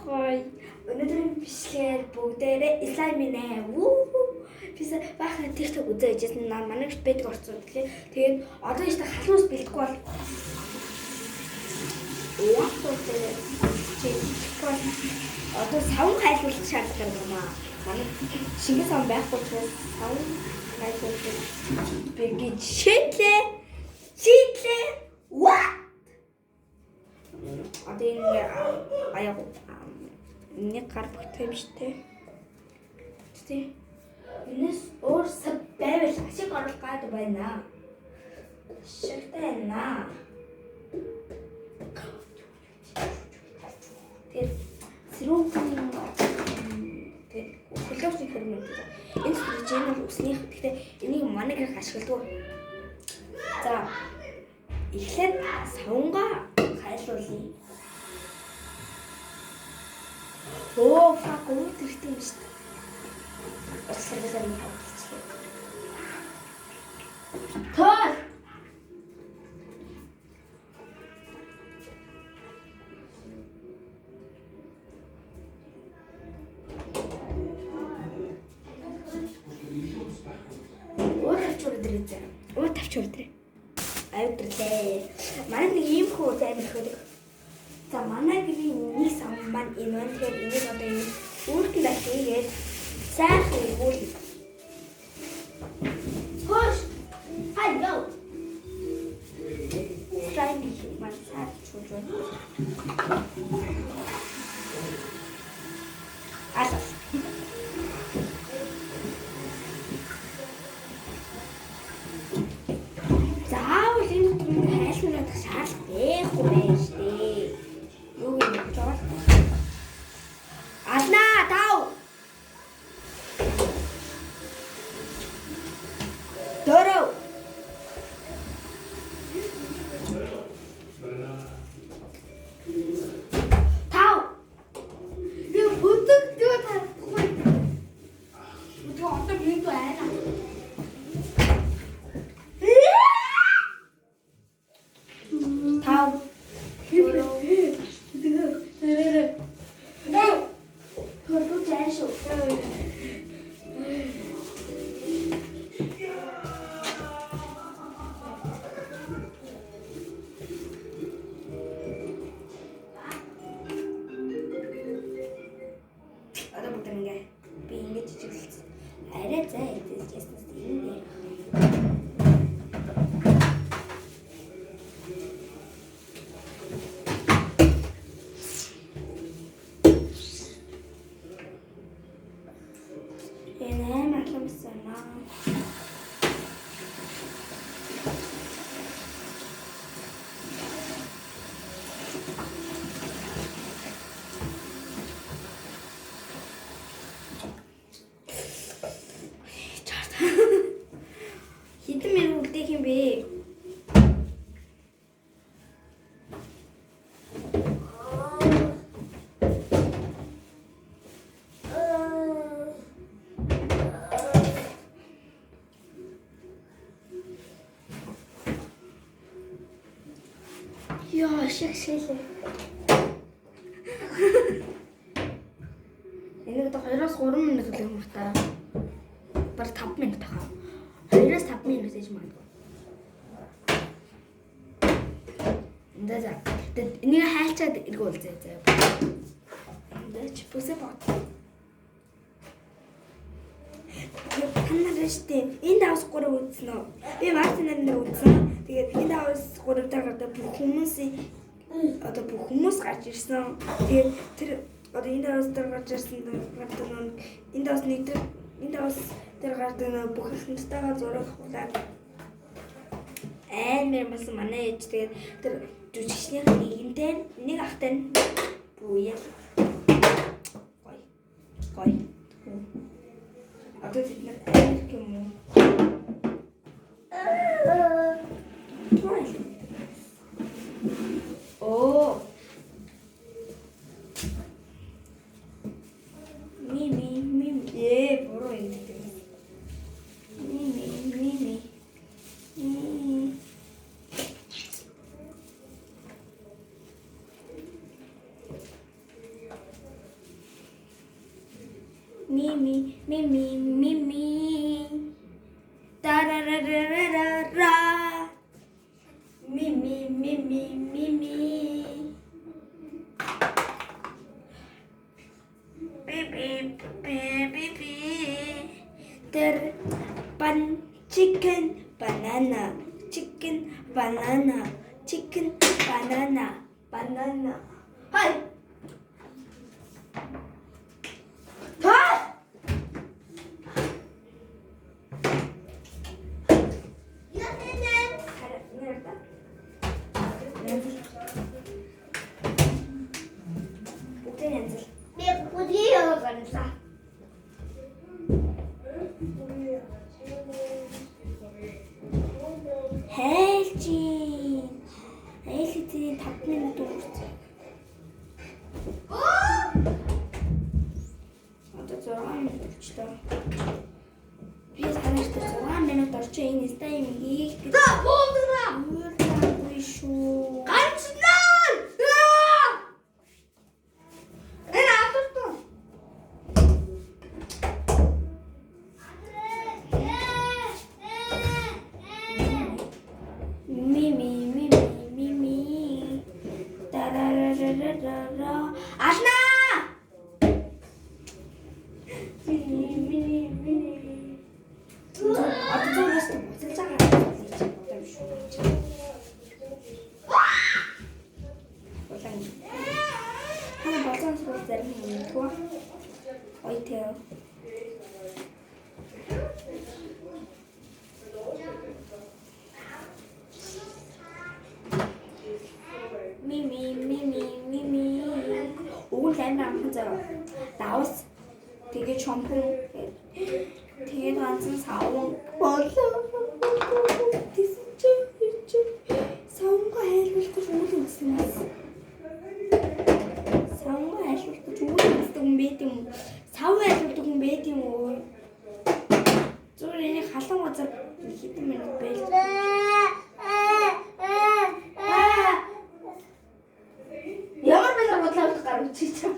Хой. Өнөөдрийн бичлэгээр бүгдээрээ слайм нэ. Вүү. Бис баахан TikTok үзээжсэн наа манай гэрт байдаг орцсон гэлээ. Тэгээд одоо ихтэй халуун ус бэлдэхгүй бол уутуу дээр чи бол одоо савн хайлуулах шаардлага юм аа. Манай шингэн савн байхгүй учраас савн хайлуулах би гэж шийдлээ. Шийдлээ. What? Одоо энэ аяа нэг гар бүгтэй юм штэ. Тэ. Энэс өөр сав байвал ашиг оруулах гад байна. Ашигтай байна. Тэгээд сэрүүхэн тэгээд хөлөөсний хөрмөнд. Энэ зүйл энэ бол үснийх. Гэхдээ энийг манай гэрх ашигладаг. За эхлээд савнгаа хайлуулъя. Оо fuck өвд хэрэгтэй юм шүү дээ. Усларгалаар юм хавчихлаа. Тол. Уур тавчуур өдрөө зэ. Уур тавчуур өдрөө. Авирлээ. Манай нэг ийм хүү амар их байдаг. За манай гэрийн нэг сан маань энэ байна. Тэгэхээр энийг одоо энэ үүртэн дахигээд сайхан эргүүлнэ. Хош. Хай ёо. Слайм гэх маань сайхан чуулж байна. Алаа. Заавал энэ дотор нэг хайлмаар шаардлага байхгүй байх шүү дээ. Юу юм бэ? Жоо. Алнаа тав. Дөрөв. Тав. Би бүдэг юу таахгүй. Бүдэг одоо минь айна. Тав. Дөрөв. Төрөв зайн шүү. Одоо бүгд ингээ би ингэж жижиглэлцсэн. Арай зай эзэлжсэн ингэ. Энэ амар халамсан аа. Чарт. Хэдэн минут үлдээх юм бэ? Яа, шиг шилээ. Энийг одоо 2-3 минут үлээх юм та. Бараг 5 минут хаа. 2-5 минут ээж магадгүй. За за. Тэгээд энийг хайлчаад эргүүл зэ зэ. Энд чи бүсэ бот. Та нар штэ энэ давс 3 үзсэн үү? Би Мартин 8 дээр үзсэн. Тэгээд энэ давс 3 дээр гардаг бүх хүмүүсийн одоо бүх хүмүүс гарч ирсэн. Тэгээд тэр одоо энэ давс дээр гарч ирсэн гардаг нэг энэ давс нэг дээр энэ давс дээр гардаг нэг бүх ихэнтэйгээ зураг авахлаа. Амар болсон манай ээж тэгээд тэр жүжигчнийх нэгэнтэй нэг ахтай нь буял. Гой. Гой. Одоо тэд нар амар юм уу? Оо. Ми ми ми ээ буруу юм гэдэг. Ми ми ми ми. Ми. ми ми ми ми ми ми. Тарарарарара. Ми ми ми ми ми ми. Би би би би би. Тэр бан chicken banana chicken banana chicken banana banana. Хай. Та! Бүгдийг янзал. Би бүдгийг яваа гаргалаа. Хайлжин. Айл хэзээ 5 минут өнгөрсөн. Одоо 6 минут болчлоо. Би танарт 6 минут орчин энэ инста юм хийх гэж. За буудаа. Уйлгүй шүү. Ганцнаа. Энэ атуртуу. Ми ми ми ми ми ми. Тарарарарара. Алнаа! Ми ми ми ми. Одоо зүгээс буцалж байгаа юм чи одоо биш үү? Болон. Хана болон сул зарим юм түү. Ой тэв. Ми ми ми ми ми ми. Уг нь амар амархан заяа. Давс тэгээ чомпон тэгээд ганцхан саван болоо. Тэсэн чи чи савангаа хайлуулах гэж үйл үзсэн юм. Савангаа хайлуулах гэж үйл үздэг юм байт юм уу? Сав хайлуулдаг юм байт юм уу? Зүгээр энийг халуун газар хэдэн минут байлж. Ямар байлаа бодлоо гарч чи чам.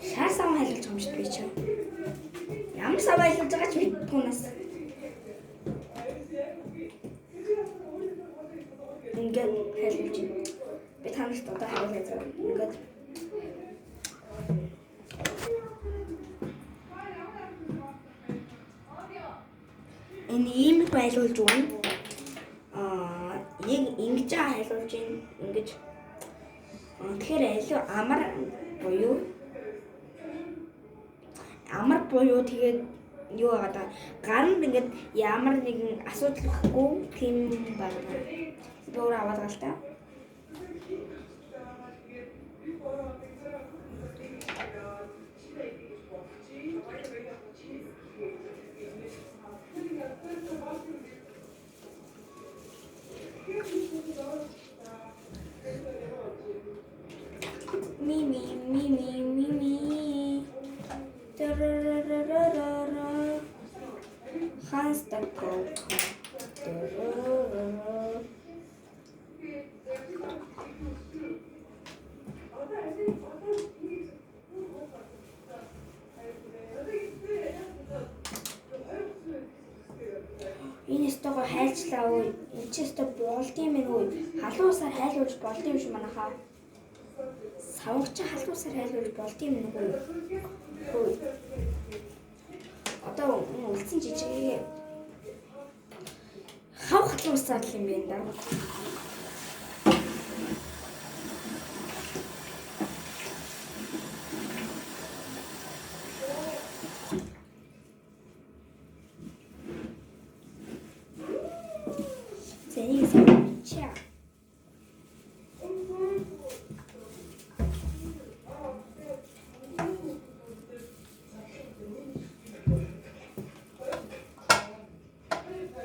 Шар сав хайлуулж байгаа юм шиг би чи. Ямар сав хайлуулж байгаа ч мэддэггүй нас. Ингээд хайлуулж байна. Би та нарт одоо харуулъя заа. Ингээд энэ ийм их хайлуулж өгнө. Аа, яг ингэж хайлуулж байна. Ингэж. Тэгэхээр айлуу амар буюу тэгээд юу байгаа даа. Гаранд ингээд ямар нэгэн асуудал байхгүй тийм байна. Би өөрөө аваад гал та. Ми ми ми ми ми ми. Тарарарарара. Ханстако. Тарарара. Энэ өстөгөө хайлчлаа өө. Энэ чи өстө болд юм байна өө. Халуун усаар хайлуулж болд юм шиг манайхаа. Савгч халуун усаар хайлуулж болд юм нүгүү. Хөө. Одоо үлдсэн жижигээ хав халуун усаар л юм байна да. За энийг сайн чаа.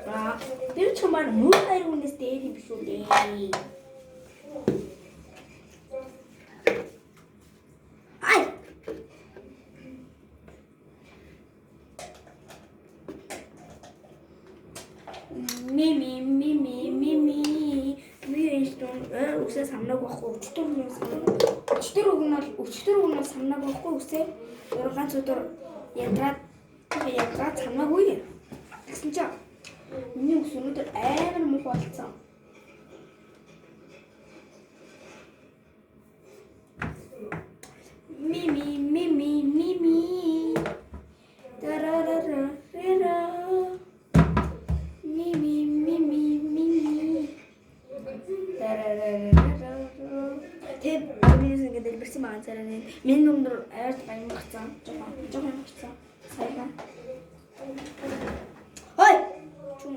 Аа, тэр ч маань мөр хайр хүнээс дээр юм шүү дээ. Ай. Ми ми ми ми ми ми. Ми эстон. үсээ самнаг байхгүй. Өчтөр нь самнаг. Өчтөр үг нь бол өчтөр үг нь самнаг байхгүй үсээ. Өөр ганц өдөр ядраад ядраад самнаагүй. Тэгсэн чинь миний үс өнөөдөр амар муухай болсон. Ми ми ми ми ми ми. Тарарара. Ми ми ми ми ми ми. Тарарара. Тэг миний ингээд дэлбэрсэн байгаа царай нь. Миний нүмер ойр баян гарцсан. Жохон жохон гарцсан. Саяхан. Хой. Чүм.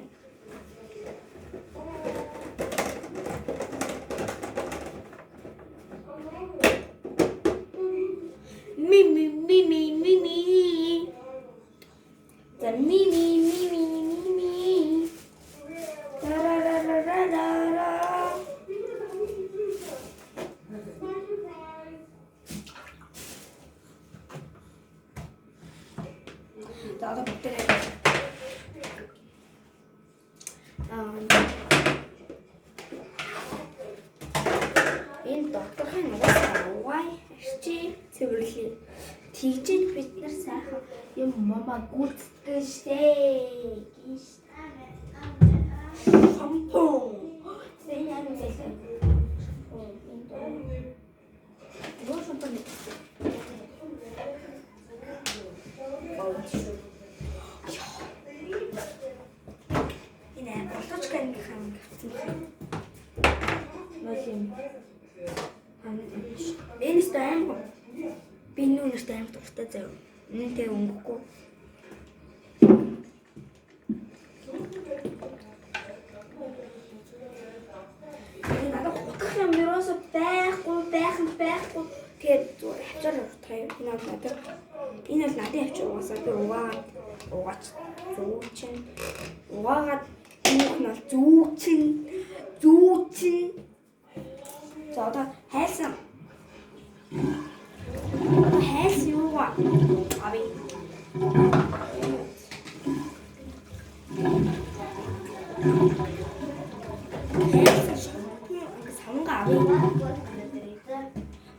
Ми ми ми ми ми ми. За ми ми ми ми ми ми. Тарарарарара. За одоо бүгдээрээ энэ доторхын угаасаа угаая арчи цэвэрлэе. Тэгжиж бид нар сайхан юм мама гүйцэтгэн штэ. Гинш. Шампунь. Зэн яа нүлээ. Энэ доо. Юу шампунь? Энэ боловч гангийнхаа гэсэн юм. Мөл юм. Энэ өстой аим. Би энэ үнэртэй аим дуртай заяа. Энэ тэг өнгөхгүй. Энэ надад хутгах юм ерөөсөө байхгүй, байх нь байхгүй. Тэгээд зүгээр хавчаар уртах юм. Энэ бол надад энэ бол надын хавчар угаасаа би угаагаад угаач зүүчин угаагаад үүх нь бол зүүчин зүүчин. За одоо хайсан. Одоо хайсан юугаа авъя. Хайсан шампунь ингээ савнгаа авъя.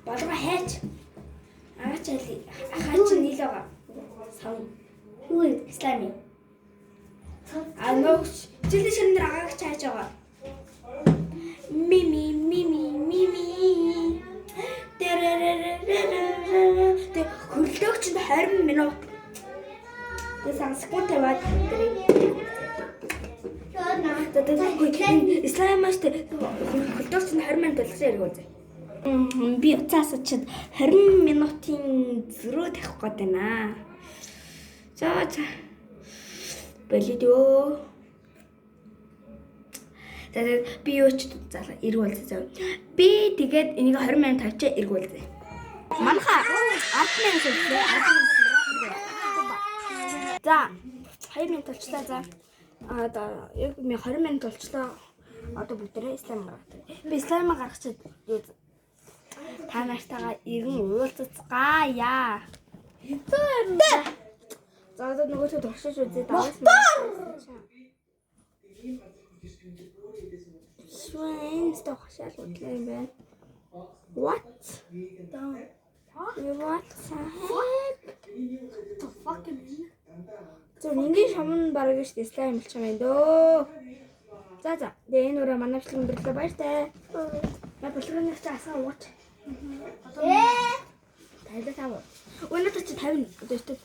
Болгоо хайч. Агаач али ахаач нийл байгаа. Савн. Юу вэ? Слайм. А нөгөө хичээлийн ширэн дээр агаагч хайж байгаа. Ми ми ми ми ми ми. Тэ хөлдөөгч нь 20 минут. Тэ сан секунд тавиад тэрийг Тэгээд слаймаш хөлдөөгч нь 20 минут болгосон хэрэг үзье. Би уцаас чид 20 минутын зөрөө тавих гээд байна. За за. Болидөө. За тэгээд би юу ч залаа эргүүлзээ зав. Би тэгээд энийг 20 минут тавьчаа эргүүлзээ. Манха 10 минут үлээ. 10 минут. За 2 минут болчлаа за. А одоо яг ми 20 минут болчлоо. Одоо бүгдээрээ слайм гаргадаг. Би слайм гаргачаад юу та нартайгаа иргэн уулзацгаая. За одоо нөгөөтөө туршиж үзье. Швэн стох хашаал удлаа юм байна. What? What the heck? The fuck is За энгийн шамн бараг шүү дээ слайм болчих юм байна дөө. За за. Тэгээ энэ өрөө манай бичлэг өндөрлөө баяртай. На булганы чи асаа ууч. Ээ. 55. Өнөөдөр чи 50 одоо өтөд.